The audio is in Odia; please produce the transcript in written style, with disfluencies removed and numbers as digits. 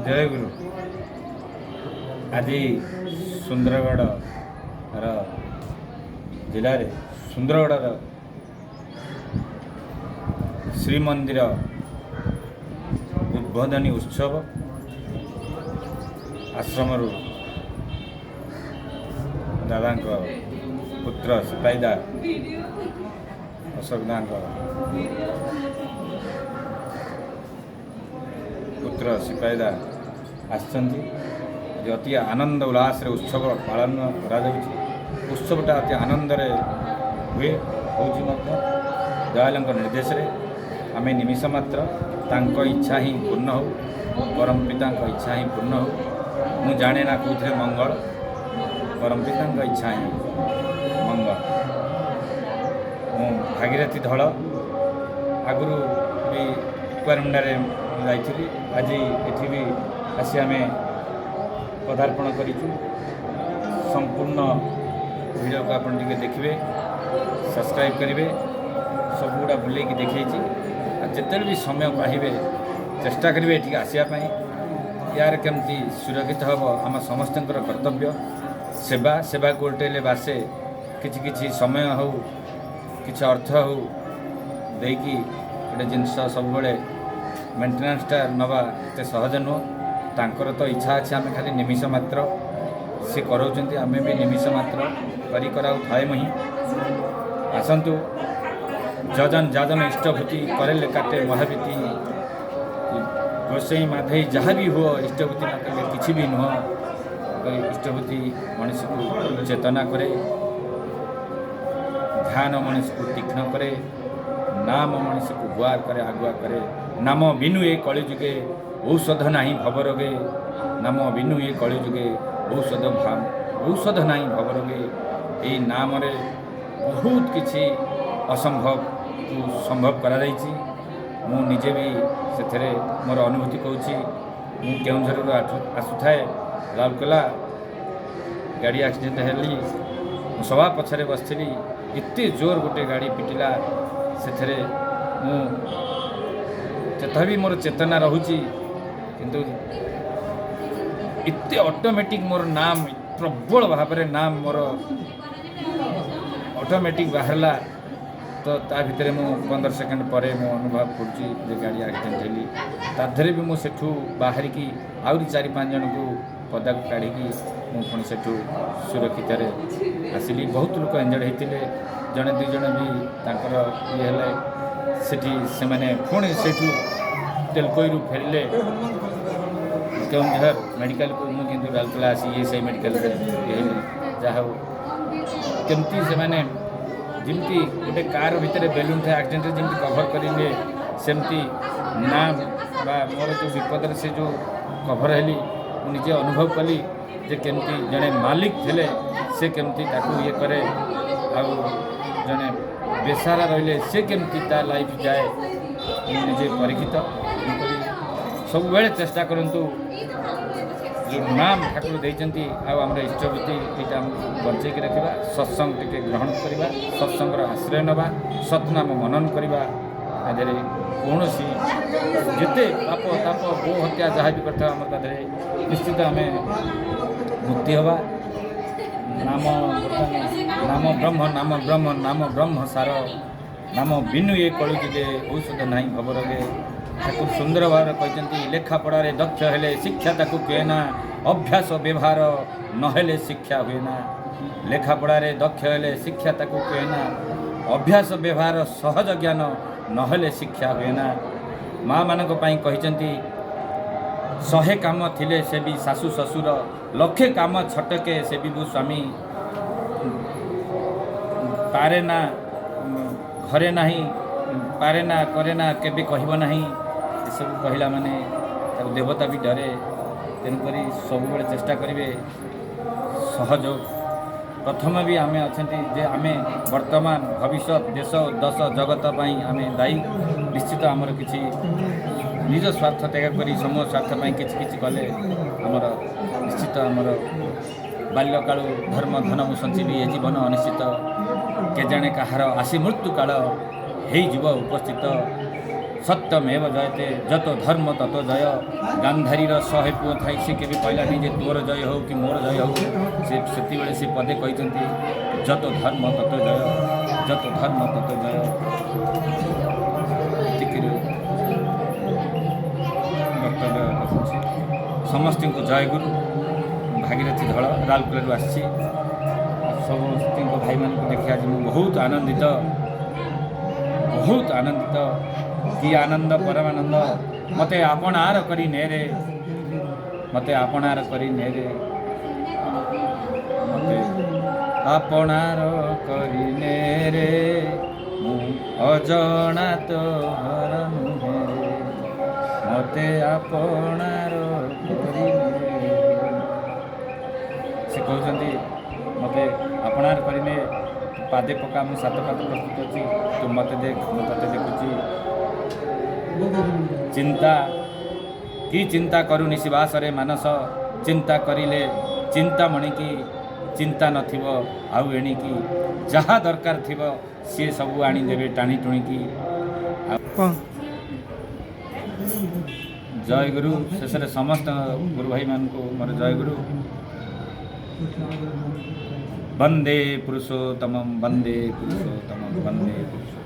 ଜୟ ଗୁରୁ। ଆଜି ସୁନ୍ଦରଗଡ଼ର ଜିଲ୍ଲାରେ ସୁନ୍ଦରଗଡ଼ର ଶ୍ରୀମନ୍ଦିର ଉଦ୍ବୋଧନୀ ଉତ୍ସବ। ଆଶ୍ରମରୁ ଦାଦାଙ୍କ ପୁତ୍ର ସିପାଇଦା, ଅଶୋକ ଦାଙ୍କ ପୁତ୍ର ସିପାଇଦା ଆସିଛନ୍ତି। ଆଜି ଅତି ଆନନ୍ଦ ଉଲ୍ଲାସରେ ଉତ୍ସବ ପାଳନ କରାଯାଉଛି। ଉତ୍ସବଟା ଅତି ଆନନ୍ଦରେ ହୁଏ, ହେଉଛି ମଧ୍ୟ। ଦୟାଲଙ୍କ ନିର୍ଦ୍ଦେଶରେ ଆମେ ନିମିଷ ମାତ୍ର, ତାଙ୍କ ଇଚ୍ଛା ହିଁ ପୂର୍ଣ୍ଣ ହେଉ, ପରମ ପିତାଙ୍କ ଇଚ୍ଛା ହିଁ ପୂର୍ଣ୍ଣ ହେଉ। ମୁଁ ଜାଣେ ନା କେଉଁଥିରେ ମଙ୍ଗଳ, ପରମ ପିତାଙ୍କ ଇଚ୍ଛା ହିଁ ମଙ୍ଗଳ। ମୁଁ ଭାଗୀରଥୀ ଧଳ, ଆଗରୁ ବି କୁଆରମୁଣ୍ଡାରେ ମୁଁ ଯାଇଥିଲି। ଆଜି ଏଠି ବି ଆସି ଆମେ ପଦାର୍ପଣ କରିଛୁ। ସମ୍ପୂର୍ଣ୍ଣ ଭିଡ଼ିଓକୁ ଆପଣ ଟିକେ ଦେଖିବେ, ସବସ୍କ୍ରାଇବ୍ କରିବେ। ସବୁଗୁଡ଼ା ବୁଲେଇକି ଦେଖେଇଛି। ଆଉ ଯେତେବେଳେ ବି ସମୟ ପାଇବେ, ଚେଷ୍ଟା କରିବେ ଏଠିକି ଆସିବା ପାଇଁ। ୟାର କେମିତି ସୁରକ୍ଷିତ ହେବ, ଆମ ସମସ୍ତଙ୍କର କର୍ତ୍ତବ୍ୟ ସେବା। ସେବାକୁ ଓଲଟେଇଲେ ବାସେ। କିଛି କିଛି ସମୟ ହେଉ, କିଛି ଅର୍ଥ ହେଉ ଦେଇକି ଗୋଟେ ଜିନିଷ ସବୁବେଳେ ମେଣ୍ଟେନାନ୍ସଟା ନେବା ଏତେ ସହଜ ନୁହଁ। ତାଙ୍କର ତ ଇଚ୍ଛା ଅଛି, ଆମେ ଖାଲି ନିମିଷ ମାତ୍ର। ସେ କରାଉଛନ୍ତି, ଆମେ ବି ନିମିଷ ମାତ୍ର କରି କରାଉ ଥାଏ ମୁହିଁ। ଆସନ୍ତୁ। ଯଜନ ଯାଜନ ଇଷ୍ଟଭୂତି କରେଲେ କାଟେ ମହାବୀତି। ଗୋସେଇ ମାଧେଇ ଯାହା ବି ହୁଅ, ଇଷ୍ଟଭୂତି ନ କଲେ କିଛି ବି ନୁହଁ। ଇଷ୍ଟଭୂତି ମଣିଷକୁ ଚେତନା କରେ, ଧ୍ୟାନ ମଣିଷକୁ ତୀକ୍ଷ୍ଣ କରେ, ନାମ ମଣିଷକୁ ଗୁଆର କରେ, ଆଗୁଆ କରେ। ନାମ ବିନୁ ଏ କଳିଯୁଗେ ଔଷଧ ନାହିଁ ଭବରୋଗେ। ନାମ ବିନୁ ଏ କଳିଯୁଗେ ଔଷଧ ନାହିଁ ଭବରୋଗେ। ଏଇ ନାମରେ ବହୁତ କିଛି ଅସମ୍ଭବକୁ ସମ୍ଭବ କରାଯାଇଛି। ମୁଁ ନିଜେ ବି ସେଥିରେ ମୋର ଅନୁଭୂତି କହୁଛି। ମୁଁ କେଉଁଝରରୁ ଆସୁଥାଏ ରାଉରକେଲା, ଗାଡ଼ି ଆକ୍ସିଡେଣ୍ଟ ହେଲି। ମୁଁ ସବା ପଛରେ ବସିଥିଲି। ଏତେ ଜୋର ଗୋଟେ ଗାଡ଼ି ପିଟିଲା, ସେଥିରେ ମୁଁ ତଥାପି ମୋର ଚେତନା ରହୁଛି, କିନ୍ତୁ ଏତେ ଅଟୋମେଟିକ୍ ମୋର ନାମ, ପ୍ରବଳ ଭାବରେ ନାମ ମୋର ଅଟୋମେଟିକ୍ ବାହାରିଲା। ତ ତା ଭିତରେ ମୁଁ 15 ସେକେଣ୍ଡ ପରେ ମୁଁ ଅନୁଭବ କରୁଛି ଯେ ଗାଡ଼ି ଆକ୍ସିଡେଣ୍ଟ ହେଲି। ତା ଦେହରେ ବି ମୁଁ ସେଠୁ ବାହାରିକି ଆହୁରି 4-5 ଜଣଙ୍କୁ ପଦାକୁ କାଢ଼ିକି ମୁଁ ପୁଣି ସେଠୁ ସୁରକ୍ଷିତରେ ଆସିଲି। ବହୁତ ଲୋକ ଇଞ୍ଜର୍ଡ଼ ହେଇଥିଲେ। ଜଣେ ଦୁଇ ଜଣ ବି ତାଙ୍କର ଇଏ ହେଲେ ସେଠି। ସେମାନେ ପୁଣି ସେଇଠୁ ତେଲକୋଇରୁ ଫେରିଲେ କେଉଁଝର ମେଡ଼ିକାଲକୁ। ମୁଁ କିନ୍ତୁ ରାଉରକେଲା ଆସି ଇଏ ସେଇ ମେଡ଼ିକାଲରେ ଇଏ ହେଲି। ଯାହା ହଉ, କେମିତି ସେମାନେ ଯେମିତି ଗୋଟେ କାର୍ ଭିତରେ ବେଲୁନ୍ ଥାଏ, ଆକ୍ସିଡେଣ୍ଟରେ ଯେମିତି କଭର୍ କରିନିଏ, ସେମିତି ନା ବା ମୋର ଯେଉଁ ବିପଦରେ ସେ ଯେଉଁ କଭର୍ ହେଲି, ମୁଁ ନିଜେ ଅନୁଭବ କଲି ଯେ କେମିତି ଜଣେ ମାଲିକ ଥିଲେ ସେ କେମିତି ତାକୁ ଇଏ କରେ, ଆଉ ଜଣେ ବେସାରା ରହିଲେ ସେ କେମିତି ତା ଲାଇଫ୍ ଯାଏ, ମୁଁ ନିଜେ ପରୀକ୍ଷିତ। ତେଣୁକରି ସବୁବେଳେ ଚେଷ୍ଟା କରନ୍ତୁ, ଯେଉଁ ନାମ ଠାକୁର ଦେଇଛନ୍ତି ଆଉ ଆମର ଇଷ୍ଟବୃତ୍ତି, ଏଇଟା ଆମକୁ ବଞ୍ଚେଇକି ରଖିବା। ସତ୍ସଙ୍ଗ ଟିକେ ଗ୍ରହଣ କରିବା, ସତ୍ସଙ୍ଗର ଆଶ୍ରୟ ନେବା, ସତନାମ ମନନ କରିବା। ତା ଦେହରେ କୌଣସି ଯେତେ ପାପ ତାପ, ଗୋ ହତ୍ୟା ଯାହା ବି କରିଥାଉ, ଆମର ତା ଦେହରେ ନିଶ୍ଚିତ ଆମେ ମୁକ୍ତି ହେବା। ନାମ ବର୍ତ୍ତମାନ ନାମ ବ୍ରହ୍ମ, ନାମ ବ୍ରହ୍ମ, ନାମ ବ୍ରହ୍ମ ସାର। ନାମ ବିନୁ ଏ କଳିଯୁଗେ ଔଷଧ ନାହିଁ ଭବରୋଗେ। ଠାକୁର ସୁନ୍ଦର ଭାବରେ କହିଛନ୍ତି, ଲେଖାପଢ଼ାରେ ଦକ୍ଷ ହେଲେ ଶିକ୍ଷା ତାକୁ କୁହେ ନା, ଅଭ୍ୟାସ ବ୍ୟବହାର ନହେଲେ ଶିକ୍ଷା ହୁଏ ନା। ଲେଖାପଢ଼ାରେ ଦକ୍ଷ ହେଲେ ଶିକ୍ଷା ତାକୁ କୁହେ ନା, ଅଭ୍ୟାସ ବ୍ୟବହାର ସହଜ ଜ୍ଞାନ ନହେଲେ ଶିକ୍ଷା ହୁଏ ନା। ମାଆମାନଙ୍କ ପାଇଁ କହିଛନ୍ତି, 100 କାମ ଥିଲେ ସେ ବି ଶାଶୁ ଶ୍ୱଶୁର, ଲକ୍ଷେ କାମ ଛଟକେ ସେ ବି ସ୍ୱାମୀ। ପାରେ ନା ଘରେ ନାହିଁ, ପାରେ ନା କରେ ନା କେବେ କହିବ ନାହିଁ। ଏସବୁ କହିଲା ମାନେ ତାକୁ ଦେବତା ବି ଡରେ। ତେଣୁକରି ସବୁବେଳେ ଚେଷ୍ଟା କରିବେ ସହଯୋଗ। ପ୍ରଥମେ ବି ଆମେ ଅଛନ୍ତି ଯେ ଆମେ ବର୍ତ୍ତମାନ, ଭବିଷ୍ୟତ, ଦେଶ, ଦଶ ଜଗତ ପାଇଁ ଆମେ ଦାୟୀ। ନିଶ୍ଚିତ ଆମର କିଛି ନିଜ ସ୍ୱାର୍ଥ ତ୍ୟାଗ କରି ସମୂହ ସ୍ୱାର୍ଥ ପାଇଁ କିଛି କିଛି କଲେ ଆମର ନିଶ୍ଚିତ ଆମର ବାଲ୍ୟକାଳୁ ଧର୍ମ ଧନ ମୁଁ ସଞ୍ଚିବି, ଏ ଜୀବନ ଅନିଶ୍ଚିତ। କେଜାଣେ କାହାର ଆସି ମୃତ୍ୟୁ କାଳ ହେଇଯିବ ଉପସ୍ଥିତ। ସତ୍ୟମେବ ଜୟତେ, ଯତ ଧର୍ମ ତତ ଜୟ। ଗାନ୍ଧାରୀର 100 ପୁଅ ଥାଇ ସେ କେବେ କହିଲାନି ଯେ ତୋର ଜୟ ହଉ କି ମୋର ଜୟ ହଉ। ସେ ସେତିବେଳେ ସେ ପଦେ କହିଛନ୍ତି, ଯତ ଧର୍ମ ତତ ଜୟ, ଯତ ଧର୍ମ ତତ ଜୟ। ଏତିକିରୁ ବକ୍ତବ୍ୟ ରଖୁଛି। ସମସ୍ତଙ୍କୁ ଜୟଗୁରୁ। ଭାଗୀରଥୀ ଧଳ, ରାଉରକେଲାରୁ ଆସିଛି। ସମସ୍ତଙ୍କ ଭାଇମାନଙ୍କୁ ଦେଖି ଆଜି ମୁଁ ବହୁତ ଆନନ୍ଦିତ, ବହୁତ ଆନନ୍ଦିତ। କି ଆନନ୍ଦ, ପରମାନନ୍ଦ। ମୋତେ ଆପଣାର କରି ନେରେ, ମୋତେ ଆପଣାର କରି ନେରେ, ମୋତେ ଆପଣାର କରି ନେରେ, ମୁଁ ଅଜଣା ତୋହର ନୁହେଁ ରେ, ମୋତେ ଆପଣାର କରି ନେ। ସେ କହୁଛନ୍ତି, ମୋତେ ଆପଣାର କରିନେ, ପାଦେ ପକା, ମୁଁ ସାତ ପାଦ ପ୍ରସ୍ତୁତ ଅଛି। ତୁ ମୋତେ ଦେଖ, ମୁଁ ତତେ ଦେଖୁଛି। ଚିନ୍ତା କି ଚିନ୍ତା କରୁ ନିଶିବାସରେ ମାନସ, ଚିନ୍ତା କରିଲେ ଚିନ୍ତା ମଣିକି, ଚିନ୍ତା ନଥିବ ଆଉ ଏଣିକି, ଯାହା ଦରକାର ଥିବ ସିଏ ସବୁ ଆଣିଦେବେ ଟାଣି ଟୁଣିକି। କ'ଣ? ଜୟ ଗୁରୁ। ଶେଷରେ ସମସ୍ତ ଗୁରୁ ଭାଇମାନଙ୍କୁ ମୋର ଜୟ ଗୁରୁ। ବନ୍ଦେ ପୁରୁଷୋତ୍ତମମ୍, ବନ୍ଦେ ପୁରୁଷୋତ୍ତମମ୍, ବନ୍ଦେ ପୁରୁଷୋତ୍ତମ।